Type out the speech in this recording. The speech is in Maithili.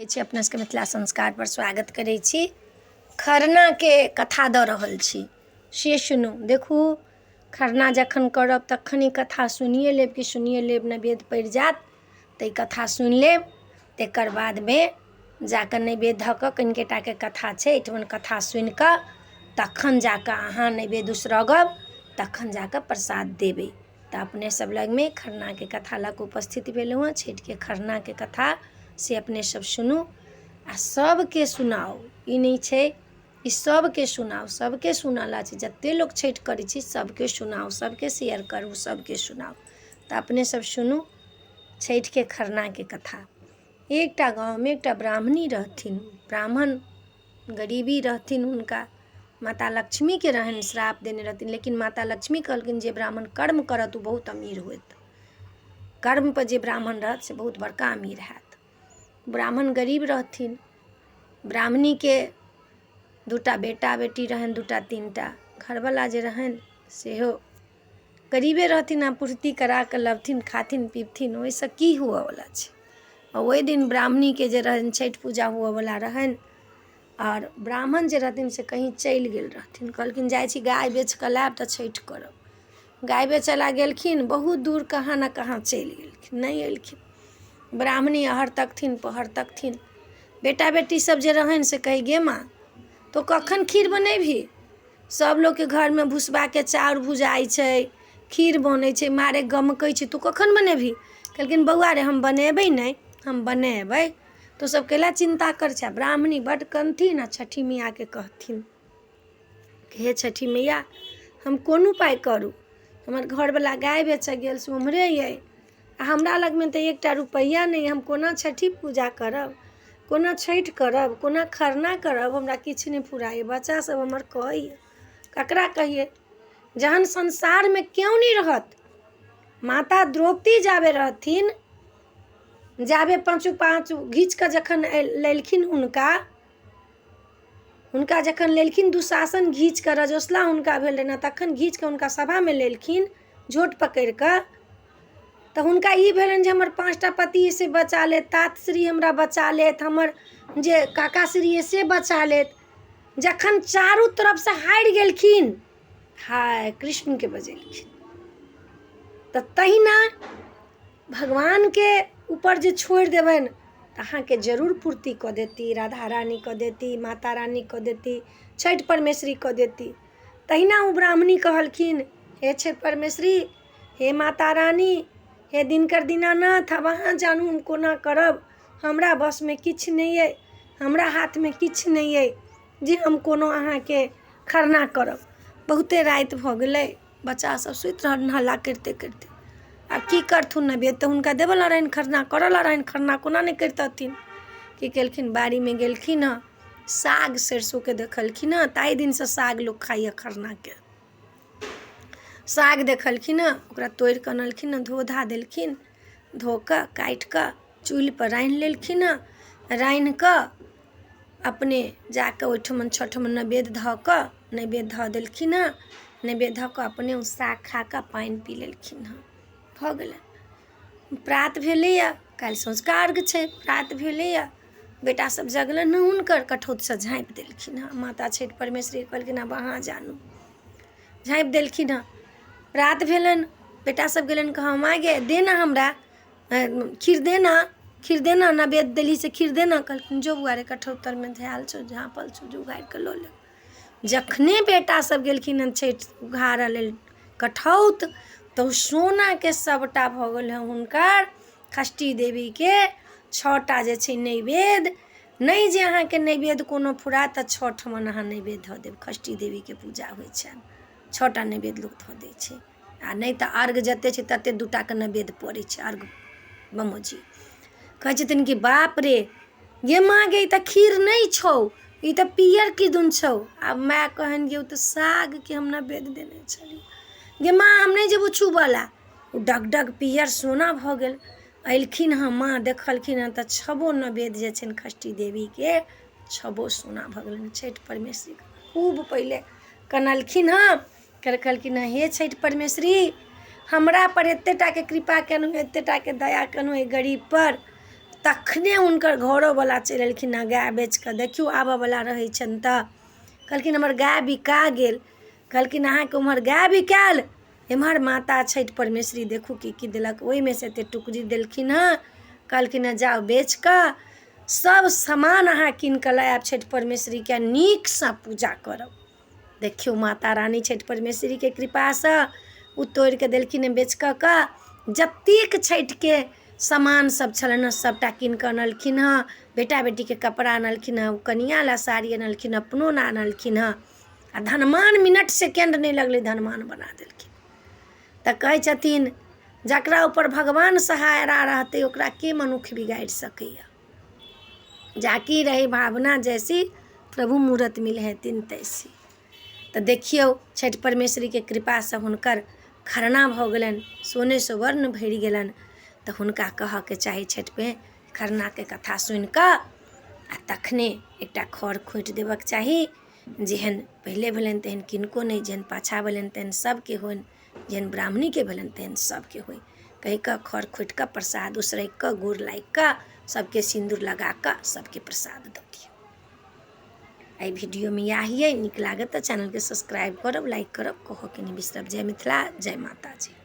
छी अपना सबके मिथिला संस्कारपर स्वागत करै छी। खरनाके कथा दऽ रहल छी, से सुनू। देखू, खरना जखन करब तखन ई कथा सुनिए लेब कि सुनिए लेब, नैवेद्य पड़ि जायत तऽ ई कथा सुनि लेब। तकर बादमे जा कऽ नैवेद्य धऽ कऽ कनिके टाके कथा छै एहिठमन, कथा सुनि कऽ तखन जा कऽ अहाँ नैवेद्य उसरगब, तखन जा कऽ प्रसाद देबै। तऽ अपने सब लगमे खरनाके कथा लऽ कऽ उपस्थित भेलहुँ हँ, छठिके खरनाके कथा, से अपने सब सुनू आ सबके सुनाउ। ई नहि छै ई सबके सुनाउ, सबके सुनऽ ला छै। जते लोक छठि करै छै सबके सुनाउ, सबके शेयर करू, सबके सुनाउ। तऽ अपने सब सुनू छठिके खरनाके कथा। एकटा गाँवमे एकटा ब्राह्मणी रहथिन। ब्राह्मण गरीबी रहथिन, हुनका माता लक्ष्मीके रहनि, श्राप देने रहथिन, लेकिन माता लक्ष्मी कहलखिन जे ब्राह्मण कर्म करत ओ बहुत अमीर होयत। कर्मपर जे ब्राह्मण रहत से बहुत बड़का अमीर हैत। ब्राह्मण गरीब रहथिन। ब्राह्मणीके 2टा बेटा बेटी रहनि, 2टा 3टा। घरवला जे रहनि सेहो गरीबे रहथिन। आ पूर्ति करा कऽ लबथिन, खाथिन पीबथिन, ओहिसँ की हुअवला छै? आ ओहि दिन ब्राह्मणीके जे रहनि छठि पूजा हुअवला रहनि, आओर ब्राह्मण जे रहथिन से कहीँ चलि गेल रहथिन। कहलखिन जाइ छी गाय बेचि कऽ लायब तऽ छठि करब। गाय बेचय लए गेलखिन बहुत दूर, कहाँ ने कहाँ चलि गेलखिन, नहि अयलखिन। ब्राह्मणी अहर तकथिन पहर तकथिन। बेटा बेटी सब जे रहनि से कहै, गे माँ, तो कखन खीर बनेबही? सभ लोकके घरमे भुसबाके चाउर भुजाइ छै, खीर बनै छै, मारे गमकै छै, तू कखन बनेबही? कहलखिन, बौआ रे, हम बनेबै नहि, हम बनेबै, तू सब कैला चिन्ता करै छै? ब्राह्मणी बड्ड कनथिन आ छठी मैयाके कहथिन, हे छठी मैया, हम कोन उपाय करू? हमर घरवला गाय बेचऽ गेल से ओम्हरे अइ, आ हमरा लगमे तऽ एकटा रुपैआ नहि, हम कोना छठि पूजा करब, कोना छठि करब, कोना खरना करब? हमरा किछु नहि फुराइए। बच्चासभ हमर कहैए, ककरा कहियै? जहन संसारमे केओ नहि रहत, माता द्रौपदी जाबे रहथिन, जाबे पाँचो पाँच घीच कऽ जखन लेलखिन हुनका, हुनका जखन लेलखिन दुशासन घीच कऽ, रजोसला हुनका भेल रहनि, तखन घीच कऽ हुनका सभामे लेलखिन झोँट पकड़ि कऽ, तऽ हुनका ई भेलनि जे हमर 5टा पति से बचा लेत, तात श्री हमरा बचा लेत, हमर जे काकाश्री अइ से बचा लेत। जखन चारू तरफसँ हारि गेलखिन, हाय कृष्णके बजेलखिन। तऽ तहिना भगवानके ऊपर जे छोड़ि देबनि तऽ अहाँके जरूर पूर्ति कऽ देती, राधा रानी कऽ देती, माता रानी कऽ देती, छठि परमेश्वरी कऽ देती। तहिना ओ ब्राह्मणी कहलखिन, हे छठि परमेश्वरी, हे माता रानी, हे दिनकर दीनानाथ, आब अहाँ जानू हम कोना करब। हमरा वशमे किछु नहि अइ, हमरा हाथमे किछु नहि अइ जे हम कोनो अहाँके खरना करब। बहुते राति भऽ गेलै, बच्चा सब सुति रहल हल्ला करिते करिते। आब की करथुन? नैवेद्य तऽ हुनका देबऽ लए रहनि, खरना करऽ लए रहनि, खरना कोना नहि करितथिन? की केलखिन? बाड़ीमे गेलखिन हँ, साग सरिसोके देखलखिन हँ। ताहि दिनसँ साग लोक खाइए खरनाके। साग देखलखिन हँ, ओकरा तोड़ि कऽ अनलखिन हँ, धो धा देलखिन, धो कऽ काटि कऽ चूल्हिपर रान्हि लेलखिन हँ। रान्हि कऽ अपने जा कऽ ओहिठमन 6 ठमन नैवेद्य धऽ कऽ, नैवेद्य धऽ देलखिन हँ। नैवेद्य धऽ कऽ अपने ओ साग खा कऽ पानि पी लेलखिन हँ। भऽ गेलनि। प्रात भेलैए, काल्हि सँझुका अर्घ छै। प्रात भेलैए, बेटा सब जगलनि हँ हुनकर, कठौतसँ झाँपि देलखिन हँ। माता छठि परमेश्वरी कहलखिन आब अहाँ जानू। झाँपि देलखिन हँ। प्रात भेलनि, बेटा सब गेलनि कहऽ, माय गे, दे ने हमरा खीर, दे ना खीर, दे ना, नैवेद्य देलही से खीर दे ना। कहलखिन, जो बौआ रे, कठौत तरमे धएल छौ, झाँपल छौ, जो उघारि कऽ लऽ ले। जखने बेटा सब गेलखिन हँ छठि उघारऽ लेल कठौत, तऽ ओ सोनाके सबटा भऽ गेल हँ। हुनकर षष्ठी देवीके 6टा जे छै नैवेद्य नहि, जे अहाँके नैवेद्य कोनो फुरात तऽ 6 ठमन अहाँ नैवेद्य धऽ देब। षष्ठी देवीके पूजा होइ छनि, 6टा नैवेद्य लोक धऽ दै छै। आ नहि तऽ अर्घ जतेक छै ततेक 2टाके नैवेद्य पड़ै छै अर्घ बमोजी। कहै छथिन कि बाप रे, गे माँ गे, ई तऽ खीर नहि छौ, ई तऽ पियर किदुन छौ। आब माय कहनि, गे, ओ तऽ सागके हम नैवेद्य देने छलियै। गे माँ, हम नहि जेबौ छुबऽ लए, ओ डग डग पियर सोना भऽ गेल। अयलखिन हँ माँ, देखलखिन हँ तऽ छबो नैवेद्य जे छनि षष्ठी देवीके, छबो सोना भऽ गेलनि। छठि परमेश्वरीके खूब पहिले कनलखिन हँ, फेर कहलखिन हँ, हे छठि परमेश्वरी, हमरा पर एते टाके कृपा केलहुँ, एते टाके दया केलहुँ एहि गरीबपर। तखने हुनकर घरोवला चलि एलखिन हँ गाय बेचि कऽ। देखियौ, आबयवला रहै छनि तऽ कहलखिन हमर गाय बिका गेल। कहलखिन अहाँके उम्हर गाय बिकायल, एम्हर माता छठि परमेश्वरी देखू की की देलक। ओहिमे से एतेक टुकड़ी देलखिन हँ, कहलखिन हँ जाउ, बेच कऽ सब सामान अहाँ कीन कऽ लऽ आयब, छठि परमेश्वरीके नीकसँ पूजा करब। देखियौ, माता रानी छठि परमेश्वरीके कृपासँ ओ तोड़ि कऽ देलखिन हँ। बेच कऽ जतेक छठिके सामान सब छलनि हँ, सभटा कीन कऽ अनलखिन हँ। बेटा बेटीके कपड़ा अनलखिन हँ, कनिआँ लए साड़ी अनलखिन, अपनो लए अनलखिन हँ आ धनमान मिनट सेकेंड नहि लगलै, धनमान बना देलखिन। तऽ कहै छथिन, जकरा ऊपर भगवान सहारा रहतै, ओकरा के मनुख बिगाड़ि सकैए? जाकी रहे भावना जैसी, प्रभु मूरत मिले है तिन तैसी। तऽ देखियौ, छठि परमेश्वरीके कृपासँ हुनकर खरना भऽ गेलनि, सोने सुवर्ण भरि गेलनि। तऽ हुनका कहऽके चाही छठिमे खरनाके कथा सुनि कऽ आ तखने एकटा खर खोँटि देबऽके चाही। जेहन पहिले भेलनि तेहन किनको नहि, जेहन पाछाँ भेलनि तेहन सभके होइन, जेहन ब्राह्मणीके भेलनि तेहन सभके होइ कहि कऽ खर खोँटि कऽ प्रसाद उसरगि कऽ गोर लागि कऽ सभके सिन्दूर लगा कऽ सभके प्रसाद दऽ दियौ। एहि वीडियोमे इएह अइ। नीक लागत तऽ चैनलके सब्सक्राइब करब, लाइक करब, कहऽके नहि बिसरब। जय मिथिला, जय माताजी।